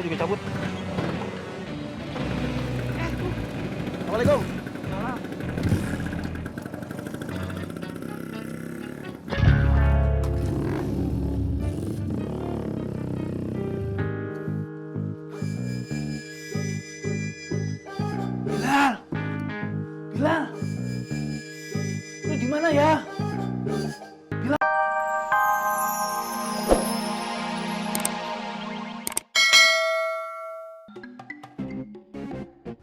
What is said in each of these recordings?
juga cabut. Assalamualaikum. Bilal! Bilal! Lu di mana ya? Bilal!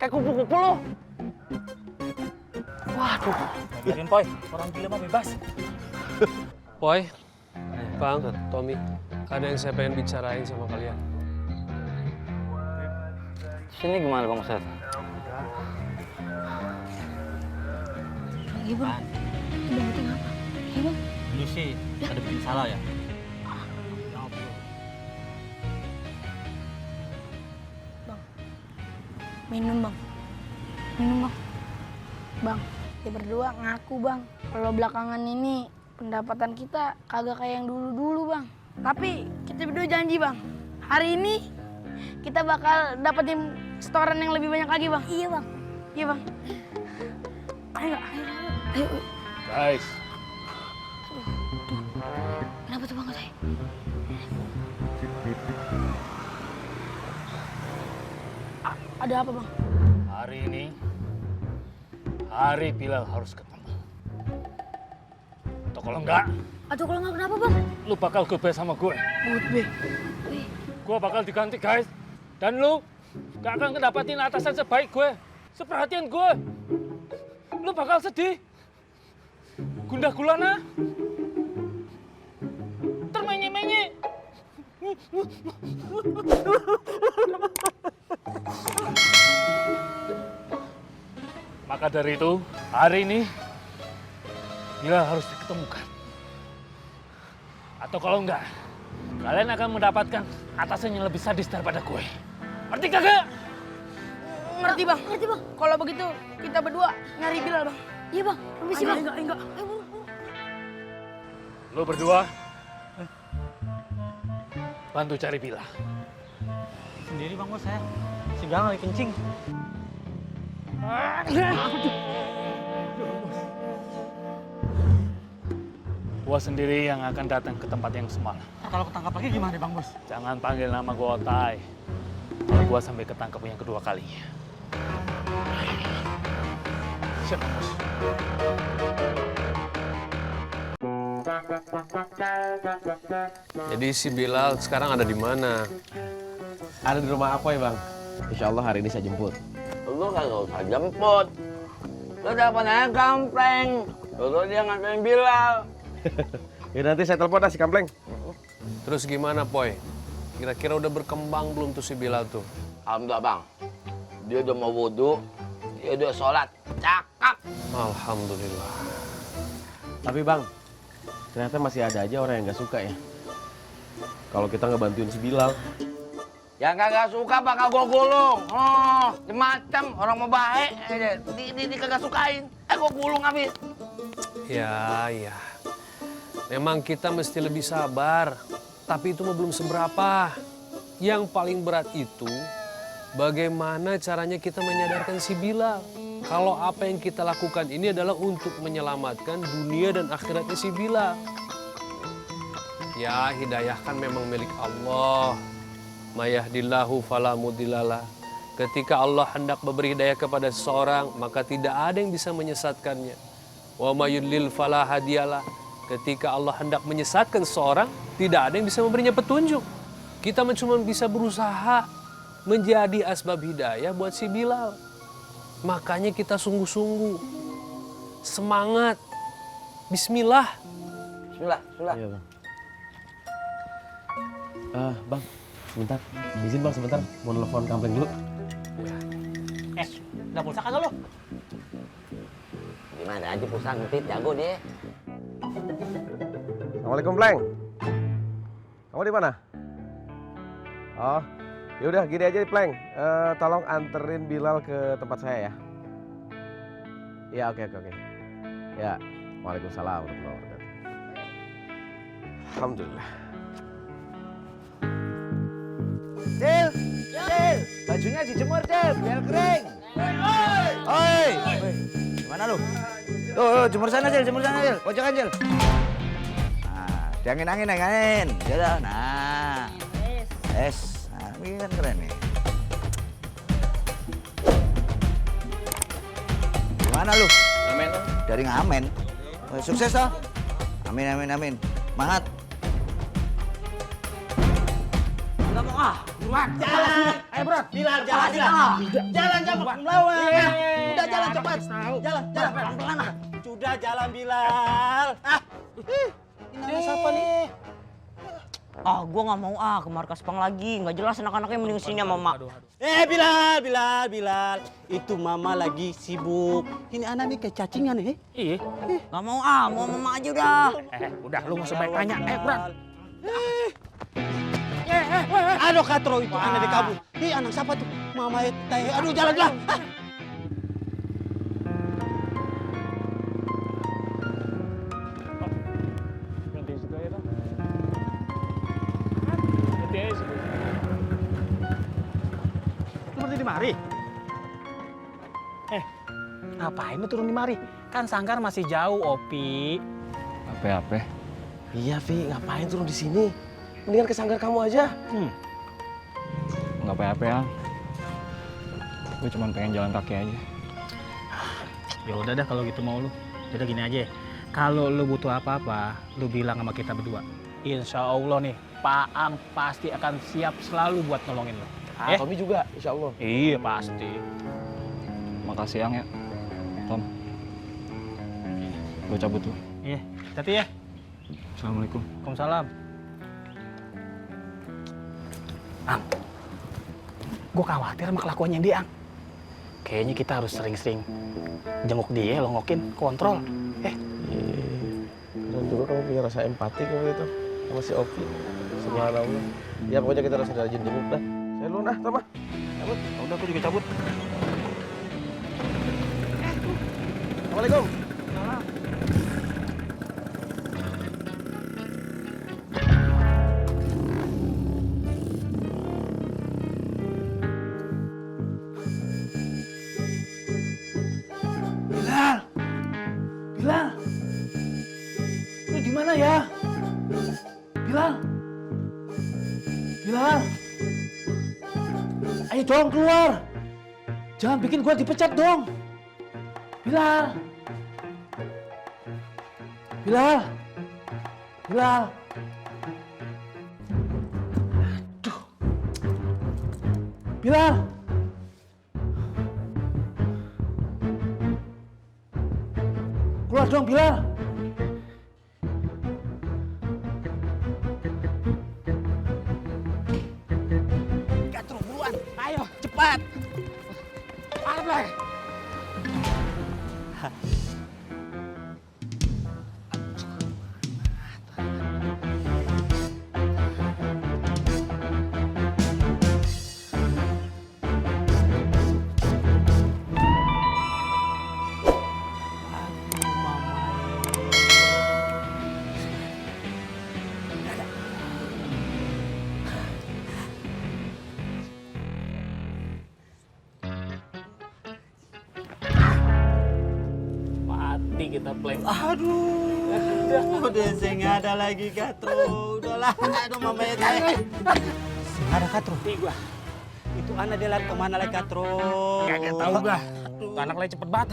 Kayak kupu-kupu lo. Waduh. Biarin, Poy. Orang gila mah bebas. Boy, Bang, Tommy, ada yang saya pengen bicarain sama kalian. Sini gimana Bang Ustadz? Iya bang, bang itu ngapa? Iya bang. Lu sih ada bikin salah ya? Bang, minum bang, minum bang. Bang, kita berdua ngaku bang, kalau belakangan ini pendapatan kita kagak kayak yang dulu-dulu bang. Tapi kita berdua janji bang, hari ini kita bakal dapetin setoran yang lebih banyak lagi bang. Iya bang. Iya bang. Ayo, ayo, ayo. Guys, Kenapa tuh bang saya? Ada apa bang? hari ini hari Bilal harus ketemu. Atau kalau enggak, Atau kalau nggak kenapa bang? lu bakal goodbye sama gue. Goodbye. Gue bakal diganti, guys. Dan lu gak akan ngedapatin atasan sebaik gue, seperhatian gue. Lu bakal sedih. Gundah gulana. Termenye-menye. Maka dari itu, hari ini Bilal harus diketemukan. Atau kalau enggak, kalian akan mendapatkan atasan yang lebih sadis daripada gue. Ngerti kagak? Ngerti bang. Ngerti bang. Kalau begitu kita berdua nyari Bilal bang. Iya bang. Permisi bang. Enggak. Lo berdua bantu cari Bilal. Sendiri Bang Bos saya. Si Bilang lagi kencing. Gua sendiri yang akan datang ke tempat yang semalam. Nah, kalau ketangkap lagi gimana Bang Bos? Jangan panggil nama gua Otai. Kalau gua sampai ketangkep yang kedua kalinya. Siap, Bang Bos. Jadi si Bilal sekarang ada di mana? Ada di rumah apa ya bang? Insya Allah hari ini saya jemput. Lu kagak usah jemput. Lu dapat aja kampleng. Lu dia nganterin Bilal. Ya nanti saya telepon dah si Kampleng. Terus gimana, Poy? Kira-kira udah berkembang belum tuh si Bilal tuh? Alhamdulillah bang. Dia udah mau wudhu. Dia udah sholat. Cakep. Alhamdulillah. Tapi bang, ternyata masih ada aja orang yang nggak suka ya. Kalau kita nggak bantuin si Bilal. Yang kagak suka bakal gue gulung. Oh, macam orang mau baik. Di kagak sukain. Gue gulung habis. Ya. Memang kita mesti lebih sabar. Tapi itu mah belum seberapa. Yang paling berat itu, bagaimana caranya kita menyadarkan si Bilal. Kalau apa yang kita lakukan ini adalah untuk menyelamatkan dunia dan akhiratnya si Bilal. Ya, hidayah kan memang milik Allah. Mayahdillahu fala mudhillalah. Ketika Allah hendak memberi hidayah kepada seseorang, maka tidak ada yang bisa menyesatkannya. Wa may yudlil fala hadiyalah. Ketika Allah hendak menyesatkan seseorang, tidak ada yang bisa memberinya petunjuk. Kita cuma bisa berusaha menjadi asbab hidayah buat si Bilal. Makanya kita sungguh-sungguh semangat. Bismillah. Bismillah. Iya bang. Bang, sebentar. Izin bang sebentar. Mau nelfon Kampleng dulu. Udah pulsa kagak lo? Gimana aja pusat ngetit jago dia. Assalamualaikum Pleng. Kamu di mana? Oh, yaudah gini aja Pleng. Tolong anterin Bilal ke tempat saya ya. Iya oke. Ya, waalaikumsalam warahmatullahi wabarakatuh. Alhamdulillah. Sil, bajunya dijemur, Cep, biar kering. Oi. Mana lu? Tuh, jemur sana, Cel, pojokan, Cel. Nah, diangin. Ya, nah. Es. Nah, ini kan keren nih. Gimana lu? Amin. Dari ngamen. Sukses toh? Amin. Semangat. Enggak mau ah. Buruan. Jalan. Ayo, Bro. Jalan. Jalan melawan. Udah jalan cepat. Jalan. Pelan-pelan ah. Sudah jalan Bilal. Ini siapa nih? Ah, gua nggak mau ke markas pang lagi. Nggak jelas anak-anaknya mending sini sama Mak. Bilal. Itu Mama lagi sibuk. Ini anak nih kecacingan nih. Iya. Nggak mau mau sama Mak aja udah. Udah lu nggak sebaik tanya. Bro. Aduh Katro itu anak dikabur. Ih anak siapa tuh? Mama teh. Aduh jalan. Nanti juga ya, Bang. Nanti aja sih. Seperti di mari. Ngapain lu turun di mari? Kan Sangkar masih jauh, Opi. Apa? Iya, Vi, ngapain turun di sini? Mendingan ke sanggar kamu aja. Nggak apa-apa ya. Gue cuma pengen jalan kaki aja. Ya udah dah kalau gitu mau lu. Jadi gini aja. Kalau lu butuh apa-apa, lu bilang sama kita berdua. Insya Allah nih, Pak Ang pasti akan siap selalu buat nolongin lu. Tommy juga, insya Allah. Iya pasti. Makasih Yang ya. Tom. Gue cabut tuh. Iya, hati ya. Assalamualaikum. Waalaikumsalam. Ang, gue khawatir sama kelakuannya dia, Ang. Kayaknya kita harus sering-sering jenguk dia, longokin, kontrol. Dan juga kamu punya rasa empati kamu itu sama si Opi. Subhanallah. Ya pokoknya kita harus rajin jenguk dah. Saya dulu dah, Tama. Cabut. Udah, aku juga cabut. Assalamualaikum. Bilal. Lu di mana ya? Bilal. Ayo dong keluar. Jangan bikin gua dipecat dong. Bilal. Aduh. Bilal. Keluar dong, Bilal. Katro, buruan. Ayo, cepat. Alay. Mati kita plank. Aduh, udah saya nggak ada lagi Katro. Udahlah, aduh Mama ya teh. Nggak ada Katro. Gua. Itu anak dia lari kemana lagi Katro? Kagak tahu gua. Tuh anak lagi cepet banget.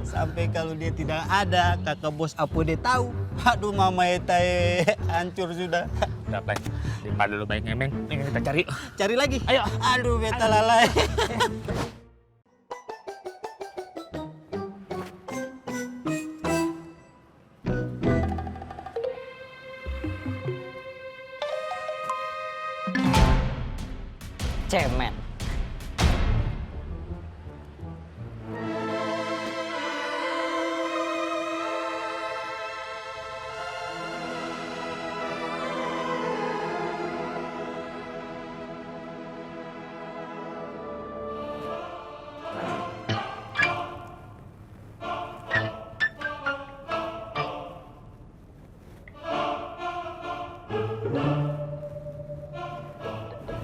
Sampai kalau dia tidak ada, kakak bos apa dia tahu? Aduh Mama ya teh, hancur sudah. Udah plank. Daripada lu baik ngemeng, ini kita cari. Cari lagi. Ayo. Aduh, beta lalai. Cemen.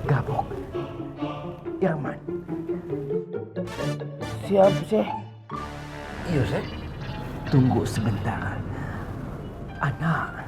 Gabok. Siap, Syekh. Iya, Sek. Tunggu sebentar. Anak